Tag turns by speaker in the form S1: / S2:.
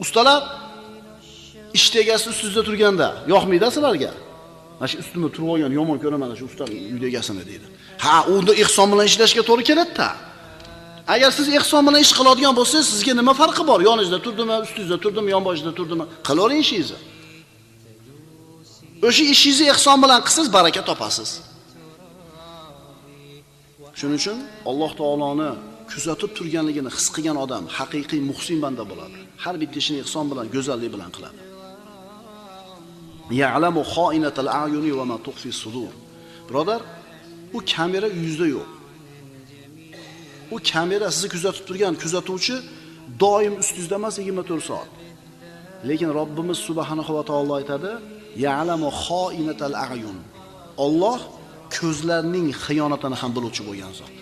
S1: Ustalar ishda egasi ustingizda turganda yoqmaydi sizlarga. Mana shu ustimda turib olgan yomon ko'raman shu usta uyda egasini deydi. Ha, unda ehson bilan ishlashga to'g'ri keladi-da. Agar siz ehson bilan ish qiladigan bo'lsangiz, sizga nima farqi bor? Yoningizda turdimi, ustingizda turdimi, yonboshida turdimi? Qilavering ishingizni. O'sha ishingizni ehson bilan qilsangiz baraka topasiz. Shuning uchun Alloh taoloni kuzatib turganligini his qilgan odam haqiqiy muhsin banda bo'ladi. Har bitta ishini ehson bilan, go'zallik bilan qiladi. Ya'lamu xoinatal a'yuni va ma tukhfi sudur. Birodar, u kamera uyingizda yo'q. U kamera sizni kuzatib turgan kuzatuvchi doim ustingizda emas, 24 soat. Lekin Robbimiz subhanahu va taolo aytadi, ya'lamu xoinatal a'yun. Alloh ko'zlarning xiyonatini ham biluvchi bo'lgan zot.